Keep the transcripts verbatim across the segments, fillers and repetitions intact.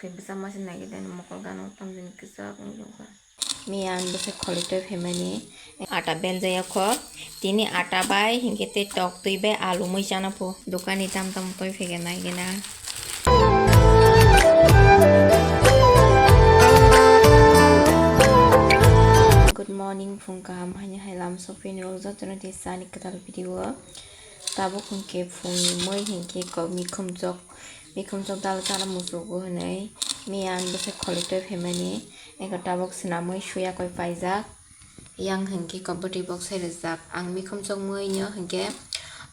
Khe bwsa masa nai khe mokol gano tamjani kwchak wng tongkha. Miya ang bwsa kholi toi phaimani ata beljak kho. Tini ata bai hinkhe tei tok twi bai alu mui chana pho. Dokani tam tam toi phai khe nai khe na. Good morning, phung kaham haini hai lam sopini rok jotono tei chani kwtal video. Tabuk hinkhe phungni mui hinkhe kok mikhum chok, mikhum chok dal chana muchugo hinwi miya ang bwsa kholi toi phaimani. Eko tabuk swnamwi suya koi paijak. Yang hinkhe kok bwtwi boksai rijak. Ang mikhum chok mui no hinkhe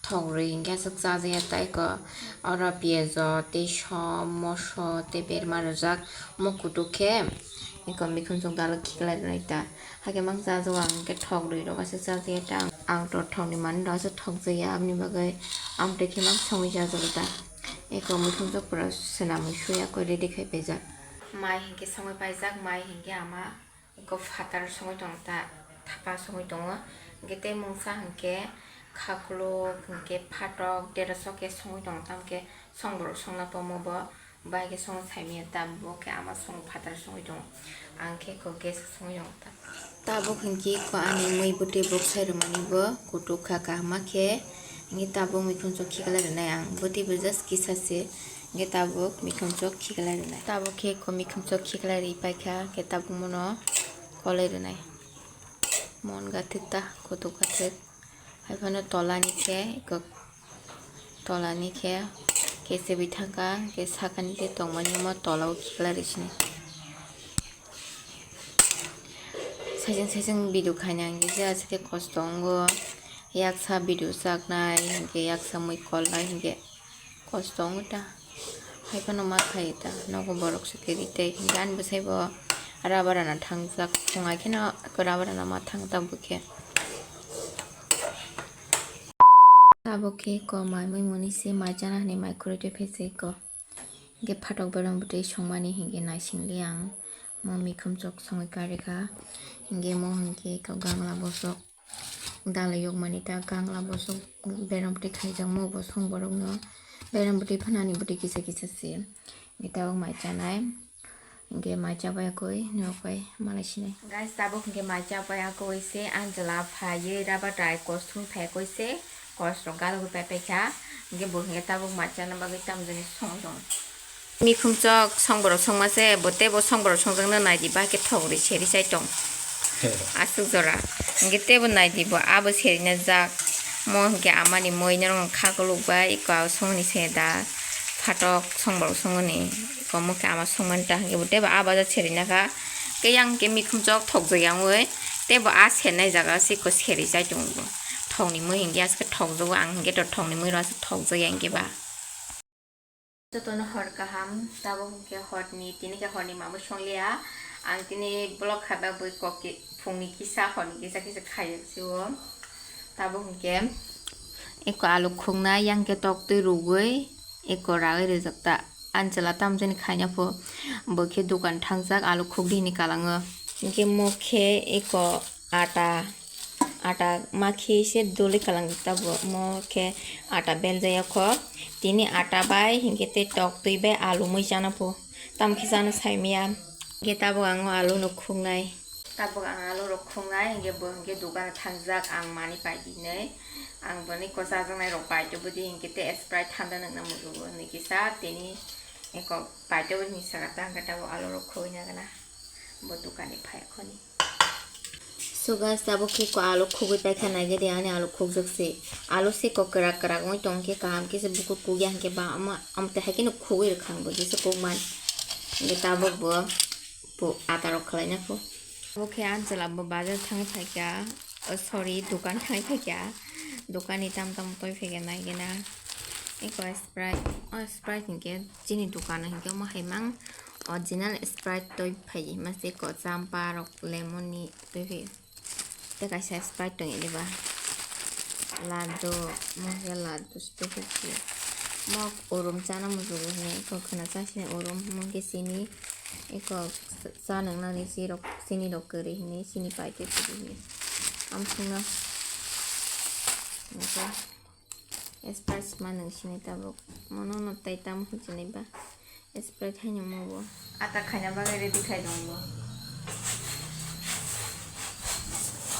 thok rwi hinkhe aswk chajakya tei ko oro piyajo tei som moso tei berma rijak. Mo kutuk khe eko mikhum chok dal khiklai rwnai ta. Hakhe mang chajago ang hinkhe thok rwi rok aswk chajakya ta. Ang to thokni manwi rok aswk thok jakya aboni bagwi amtwi khe mang songwi chajago ta. Eko mikhum chok pura swnamwi suya koi ready khai paijak. Mai hinkhe songwi paijak, mai hinkhe ama eko phatar songwi tongo ta, thapa songwi tongo. Hinkhe tei mungsa hinkhe khakluk, hinkhe phatok, derasok khe songwi tongo, tamokhe songborok songna pomo bo. Bai khe songwi saimanya ta, bo khe ama song phatar songwi tongo, ang khe kok gas songwi tongo ta. Tabuk hinkhe ko ani mui bwtwi boksai rwmani bo kutuk kha kaham khe, hinkhe tabuk mikhum chok khiklai rwnai ang, bwtwi bo just kisa se, hinkhe tabuk mikhum chok khiklai rwnai. Tabuk khe ko mikhum chok khiklai rwi paikha, hinkhe tabuk mono kolai rwnai. Mon gathwk ta, kutuk gathwk. Haiphano tolani khe, eko tolani khe kesebwi thangkha, khe sakani khe tongmani omo tola o khiklai rwi sini. Saichung saichung video khaina hinkhe je aswk khe kosto wngo, yaksa video chaknai hinkhe yaksa mui kolnai hinkhe. Kosto wngwi ta. Haiphano ma khlai ta. Nogo borok se kwrwi tei. Hinkhe ani bwsai bo rubber rana thangjak. Phung hai kheno rubber rana ma thang ta bwkhe. Tabuk khe ko mai mui muni se mai chana hinwi mai khurui twi phai se ko. Hinkhe phatok bereng bwtwi songmani hinkhe naisingli ang. Mo mikhum chok songwi karikha. Hinkhe mo hinkhe ko gangla bosok. Dalai yokmani ta gangla bosok berem bwtwi khaijak mo bo song borok no berem bwtwi phanani bwtwi kisa kisa se. Hinkhe tabuk mai chanai. Hinkhe mai chabai koi nok bai malai sinai. Guys, tabuk hinkhe mai chabai koi se Angela phaiwi rubber tai costume phai koi se kos rok galogwi pai paikha. Hinkhe bo hinkhe tabuk mai chana bagwi tamjani song tong. Mikhum chok songborok songma se, bo tei bo songborok songjakno nai di, ba khe thok ri seri chai tong. Aswk jora. Hinkhe tei bo nai di, bo abo seri na jak. Mo hinkhe amani moi norok kha kolok bai, eko abo songni se da. Phatok songborok songni. Eko mo khe ama songmani ta hinkhe bo tei bo abo ja seri na kha. Khe yang khe mikhum chok thok jak yang oi. Tei bo a ser nai jaga se eko seri chai tong bo. Thokni moi hinkhe aske thok jago, ang hinkhe to thokni moi rok aske thok jak yang khe ba. Jotono hor kaham, tabuk hinkhe horni, tini khe horni mamwi songliya. Ang tini vlog kha bagwi kok ki-, phungni kisa, horni kisa kisa khaijak sio. Tabuk hinkhe eko alu khuknai, yang khe tok twi rwgwi eko ragwi rijak ta. Ani chwla tamjani khaina pho, bo khe dukan thangjak, alu khukdi hinwi kalango. Hinkhe mo khe eko ata, ata ma khe se doli kalang tabuk mo khe ata beljak ya kho. Tini ata bai hinkhe tei tok twi bai alu mui chana pho. Tamo khe chana saimaya. Hinkhe tabuk ang o alu no khuknai. Tabuk ang alu rok khuknai, hinkhe bo hinkhe dukan thangjak ang mani pai di hinwi. Ang boni ko chajaknai rok pai tubudi hinkhe tei Sprite thanda nwngna muchungo hinwi kisa tini eko pai tubuni saka ta hinkhe tabuk alu rok khukna gana bo dukan ni phai khoni. So guys, tabuk khe ko alu khugwi paikha, naigwi di ani alu khukjak se. Alu se ko kwrak kwrak wngwi tong khe kaham khe se bukur kukya hinkhe ba omo, omo twi hai kheno khugwi rwkha ang bo jesa kukman. Hinkhe tabuk bo, bo ata rok khlaina pho. Tabuk khe ani chwla bo bazar thangwi phaikha, oh, sorry, dukan thangwi phaikha. Dukan ni tam tam toi phaikha naigwi na. Eko Sprite, oh, Sprite hinkhe chini dukan o hinkhe omo hai mang original Sprite toi phai mase ko champa rok lemon ni toi phai. Tei kaisa Sprite tong ya diba? Laddu, mo khe laddu se tei khe si. Mo urum chana muchungo hinwi eko khwna chasini urum, mo khe sini eko cha nwngnani si rok, sini rok kwrwi hinwi sini pai tei kwrwi hinwi. Amsongno. Sprite ma nwng sini tabuk. Mono no tai tamo hinwi ba. Sprite haino mo bo. Ata khaina bagwi ready khai tongo bo.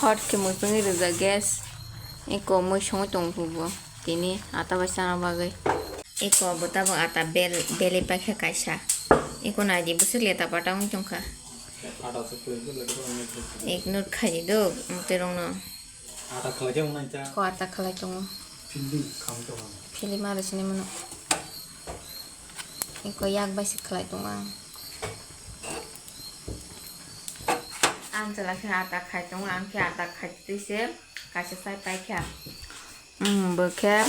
Hot khe muchungwi rijak gas. Eko mui songwi tongo bo. Tini ata bai chana bagwi. Eko bo tabuk ata bel, belwi paikha kaisa. Eko naidi bwswk leta pata wng tongkha. Ata se kwrwi khe leta pata wng tongkha. Ignore khaidi do, mwtwi rokno. Ata khlai khe wng nai ta. Ko ata khlai tongo. Fielding khamwi tongo. Fielding ma rw sini mano. Eko yak bai se khlai tongo ang. Ang chwla khe ata khai tongo, ang khe ata khai twi se kaisa chai pai kha. Hmm, bo khe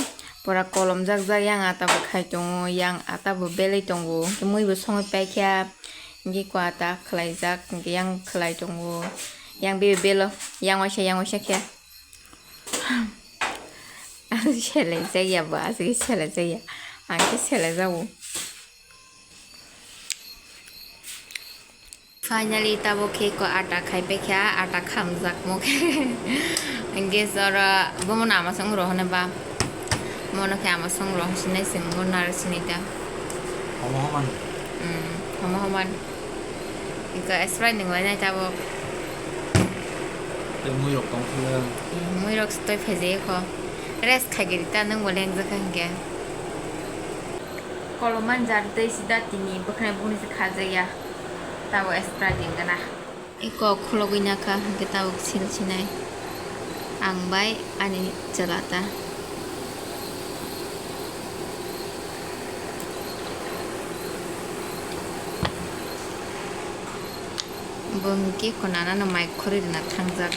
pura kolom jak jak yang ata bo khai tongo, yang ata bo belai tongo, hwnkhe mui bo songwi pai kha, hwnkhe ko ata khlai jak, hwnkhe yang khlai tongo, yang be belo, yang waisa, yang waisa khe. Aswk selai jak ya bo, aswk selai jak ya, ang khe selai jago. Finally, tabuk khe ko ata khai paikha, ata khamjak mo khe. Hwnkhe oro bomono ama song rohornai ba. Mono khe ama song rohor sinai chwng bo naro sinai ta. Homo homan. Hmm, homo homan. Iko Sprite nunglainai tabuk. Tei muirok tong phiyang. Hmm, muirok toi phaijaio kho. Rest khaigiri ta nwng bo lengjakha hwnkhe. Kolom manjak tei sida tini bwkhwnai bukni se khajakya. Tabuk Sprite wngkha na. Eko khulogwi nakha hwnkhe tabuk sil sinai. Ang bai ani chwla ta. Bo hwnkhe konanano mai khorwi rwna thangjak.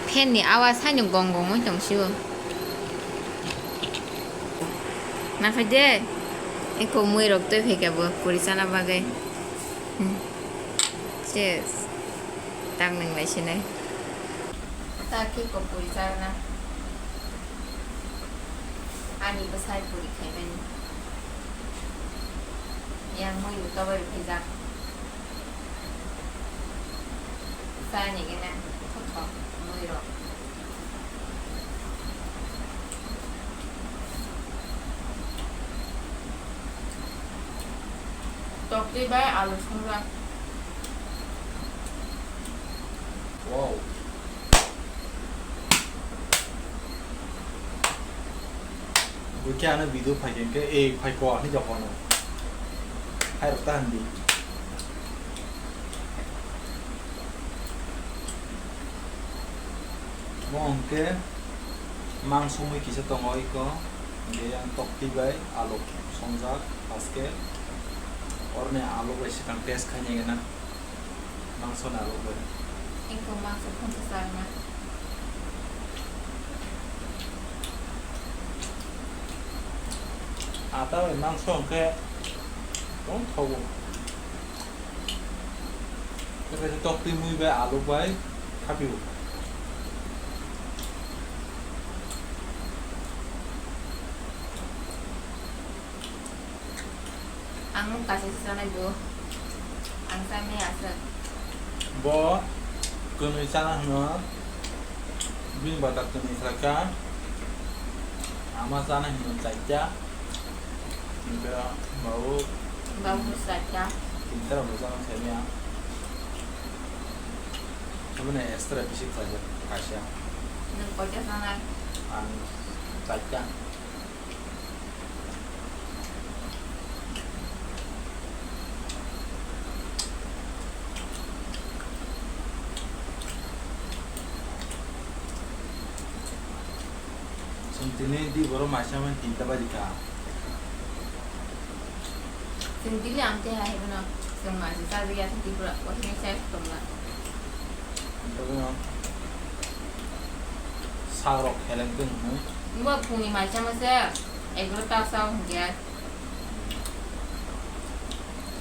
Fan ni awaaz haino gong gong wng tong sio. Naphai de, eko mui rok twi phaikha bo puri chana bagwi. Hmm. Cheers. Tang nang lai sinai. Ta khe ko puri chana. Ani bwsai puri khaimani. Yang mui bo tobai rw phaijak. Chani gana thothok mui rok. Toktwi bai alu songjak. Wow. Bo khe ano video phai khe, khe, "Ei, phai ko," hinwi jok ano. Hai rok ta hindi. Mo hwnkhe mangso mui kisa tongo iko, hwnkhe yang toktwi bai alok songjak, haske oroni alok bai swkang test khainai gana. Mangso ni alok bai. Eko mangso phunsa chakna. Ata bai mangso hwnkhe tong thogo. Tei kaisa toktwi mui bai alok bai khapio. Ang kaisa se chanai bo. Ang chanai aswk. Bo kwnwi chana hwno. Bini bata kwnwi khlaikha. Ama chana hwno chaita. Hwnkhe babu. Babu chaita. Tinta rok bo chana chaimaya. Aboni extra bisi khlaijak kaisa. Nwng koita chanai? Ang chaita. Chwng tini di borok maisa mani tinta baji kha. Chwng tini ang tei hai bono chwng maisa chajak ya Tripura, o tini sai tongla. Sak rok heleng tong hwnwi. Bo phungni mai chama se egarota sa hwnkhe.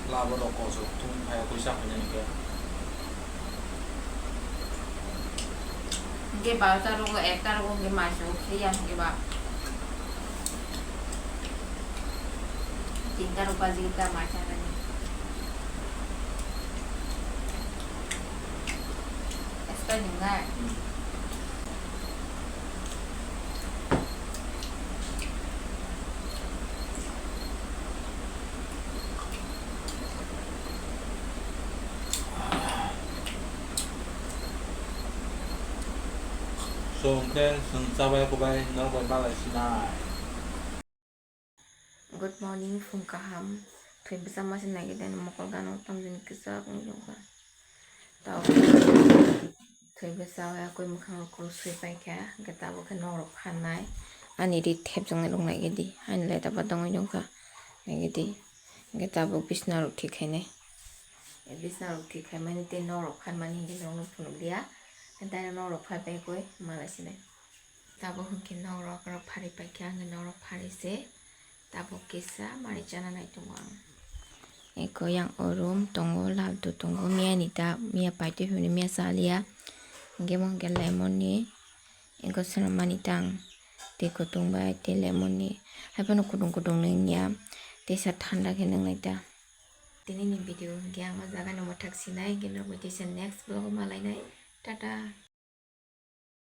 Labo rok koso thung phai koi sa hwnwi hwnkhe. Hwnkhe barota rogo, ekta rogo hwnkhe mai se ukhri ya hwnkhe ba. Tinta rok baji ta mai chanani. Esto ningai. Hmm. Chwng khe chwng chabai kubai norok bai malai sinai. Good morning, phung kaham. Thwi bwsa masa nai gidi ani mokol gano tamjani kwchak wng tongkha. Tao thwi bwsa o yakwi mwkhang rok sui paikha, hwnkhe tabuk khe nok rok pharnai. Ani ri thepjaknai rok nai gidi, ani light apa tongwi tongkha nai gidi. Hwnkhe tabuk bisna rok thik khainai. Bisna rok thik khaimani tei nok rok pharmani hwnkhe norokno phunukliya. Hwnkhe norok phai paikhe malai sinai. Tabuk hwnkhe nok rok, rok pharwi paikha, hwnkhe nok rok pharwi se tabuk kisa manwi chana nai tongo ang. Eko yang o room tongo, laltu tongo, miya ni ta, miya paitwi hwnwi miya chaliya. Hwnkhe omo hwnkhe lemon ni, eko swnam mani tang twi kutung bai tei lemon ni, haiphano kutung kutung nungya, teisa thanda khe nungnai ta. Tini ni video hwnkhe ang o jaga ni mwthak sinai, hwnkhe norok bai teisa next vlog o malainai. Tata.